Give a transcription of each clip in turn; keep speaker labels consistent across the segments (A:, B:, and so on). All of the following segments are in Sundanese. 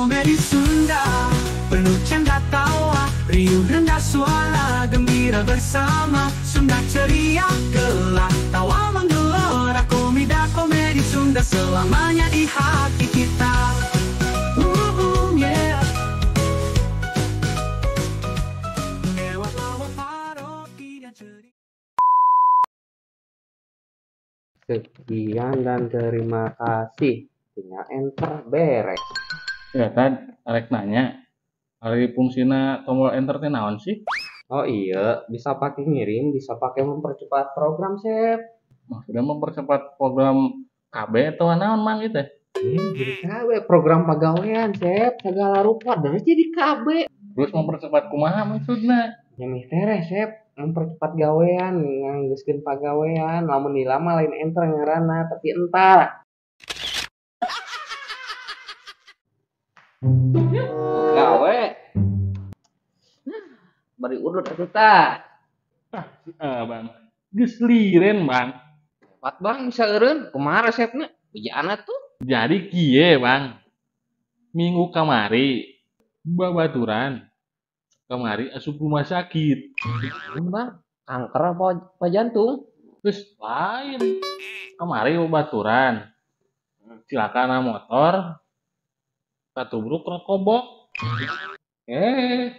A: Komedi Sunda. Penuh canda tawa, riuh rendah suara, gembira bersama. Sunda ceria, gelak tawa menggelora. Komida komedi Sunda selamanya di hati kita. Yeah. Lewat lawak parodi dan cerita.
B: Sekian dan terima kasih. Tinggal enter beres.
C: Ya kan, arek nanya. Ari fungsina tombol enter teh naon sih?
B: Oh iya, bisa pakai ngirim, bisa pakai mempercepat program, Sep.
C: Maksudnya mempercepat program KB atau naon mang gitu?
B: Jadi KB, program pagawean, Sep. Segala rupa dari jadi KB.
C: Terus mempercepat kumaha maksudna?
B: Nyamih tereh, Sep. Mempercepat gawean, nganggeuskeun pagawean, lamun dilama lain enter ngaranna, tapi entar. Gawe. Bari udut atuh tah.
C: Ah, Bang. Geus liren, Bang.
B: Pat Bang bisa eureun, kumaha resepna? Bejaana tuh.
C: Jadi kieu, Bang. Minggu kamari babaturan kamari asup rumah sakit.
B: Bang, kanker apa jantung?
C: Terus lain. Kamari babaturan. Cilakana motor katubruk rokobok.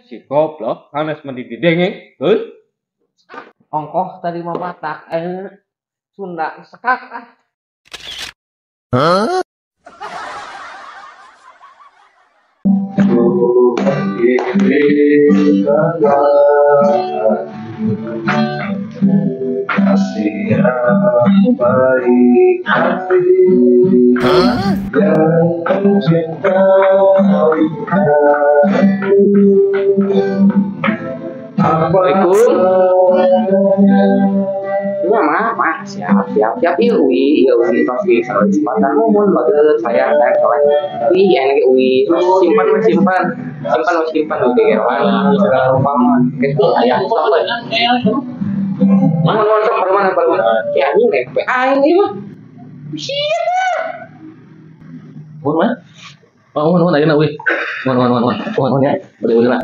B: Si goblok hanes mandi didenge, heuh. Ongkoh tadi mah batak Sunda sekak ah.
C: Hah?
D: Kasih yang baik hati yang mencintai aku.
B: Assalamualaikum. Ya maaf, siap siap iya ui tos di kesempatan mohon bagus saya soleh. Ui enak ui simpan udah rohani segala rupa mah geus aya sok we. Mohon sok mana ya anjing nempe aing ieu mah. Shit.
C: Mohon mah. Oh, mohon ayeuna euy. Mohon. Mohon ya. Bade lah.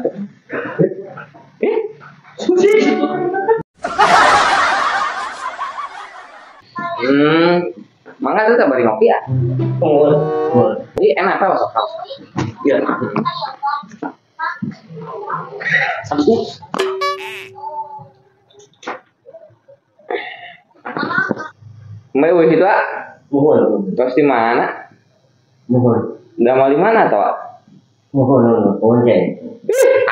B: Mangga tuh bari ngopi ya?
C: Mohon.
B: Ini enak tau sok.
C: Iya. Satu.
B: Mbak wih itu ah?
E: Mohon.
B: Terus di mana?
E: Mohon.
B: Udah mau di mana toh?
E: Mohon, bonceng.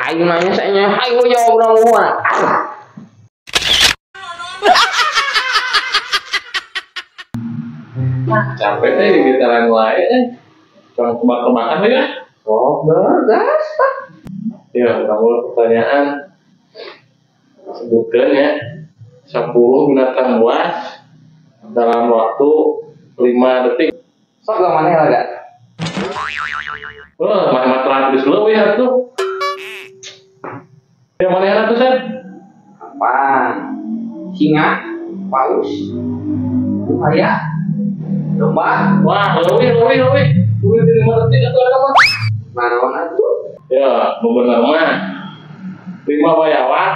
B: Ayo nanya saya, ayo jawab dong mohon.
C: Capek deh di gitaran lain, cuma tebak-tebakan ya.
B: Oh, bergas.
C: Ya, kamu pertanyaan. Sebutkan ya 10 binatang buas dalam waktu 5 detik.
B: Sok gak mana ya gak?
C: Wah, mana telah leuwih atuh. Yang mana ya tuh, Sen?
B: Apa? Singa, paus, buaya, domba.
C: Wah, leuwih. Leuwih di 5 detik atuh ada mah.
B: Naon atuh?
C: Ya, nu bener mah. 5 bayawak,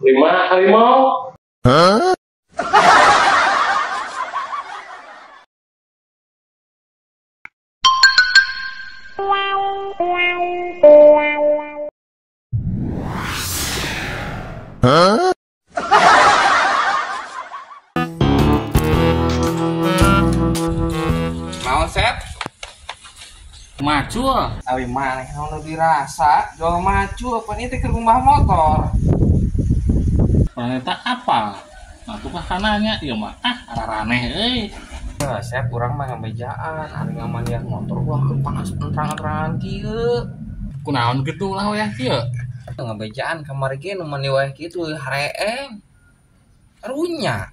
C: 5 harimau.
D: Hah? Hah?
B: Naon, Sep?
C: Macul.
B: Awi maneh naon dirasa jual macul apa ini teh keur ngumbah motor.
C: Planeta apa? Nah, tuh kananya ieu mah ah araraneh euy.
B: Ya, Sep urang mah ngamejaan ari ngamandian motor ulah keur panas entrang-entrangan kieu.
C: Kunaon kitu ulah wayah kieu?
B: Ngamejaan kamari ge nu mandi wayah kitu hareeng. Karunya.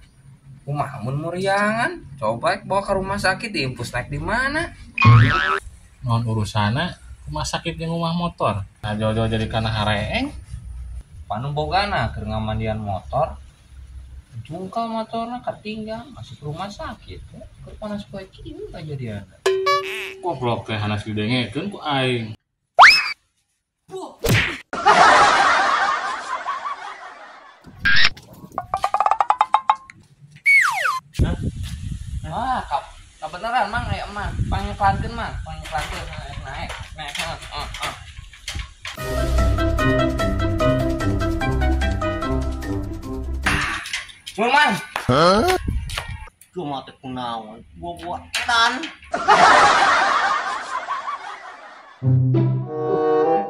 B: Kumaha mun muriangan? Coba bawa ke rumah sakit diimpus naik di mana?
C: Naon urusana rumah sakit jeung rumah motor. Nah, jauh-jauh jadi kana hareeng.
B: Panu bogana keur ngamandian motor. Jungkal motorna katinggal masuk rumah sakit. Keur panas poe kieu kajadianna.
C: Goblok teh hanas didengekeun ku aing.
B: Wah, kabeneran Mang aya emang. Pangiklankeun Mang, pangiklankeun naik, naik, heeh. Mang.
D: Hah?
E: Cuma teh kunaon, buah-buah edan.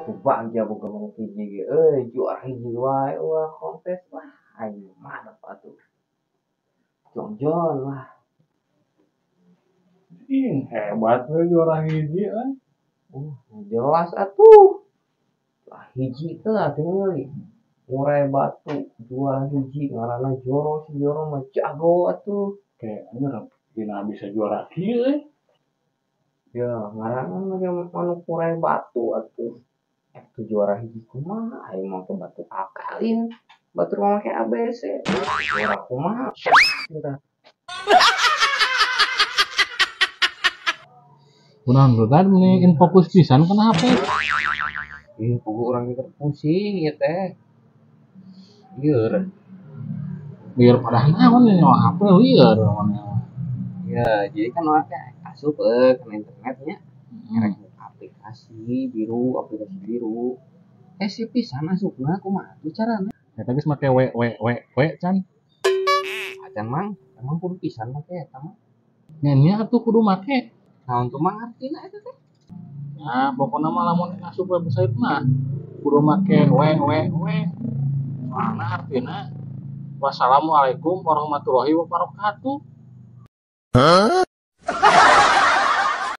B: Kubang dia boga manuk hiji ge euy, juara hiji wae wah kontes wah aing mantep atuh. Jongjon wah.
C: Ih, hebat we juara hiji euy.
B: Jelas atuh. Lah hiji teh atuh ngurai batu juara hiji ngaranna Joro, si Joro mah jago atuh.
C: Kayaknya dina bisa juara kieu euy.
B: Ya ngaranna mah manuk ngurai batu atuh. Tuh juara hiji kumaha aing mah ke batu akalin. Batur mah make ABC. Juara kumaha? Tah.
C: Kunaon tadi mending fokus pisan kana HP.
B: Ih, puguh urang ge pusing ieu teh. Lieur.
C: Lieur pada naon nyawa HP lieur.
B: Ya, jadi kan urang teh asup kana internetnya. Ngerek aplikasi biru, aplikasi biru. Si pisan asupna kumaha tuh carana?
C: Eta geus make w w w w can.
B: Acan Mang, emang kudu pisan make eta mah.
C: Nya atuh kudu make.
B: Naon tuh Mang artina eta teh?
C: Nah, pokokna mah lamun asup website mah kudu make w w w. Soalna artina wassalamualaikum warahmatullahi wabarakatuh.
D: Hah?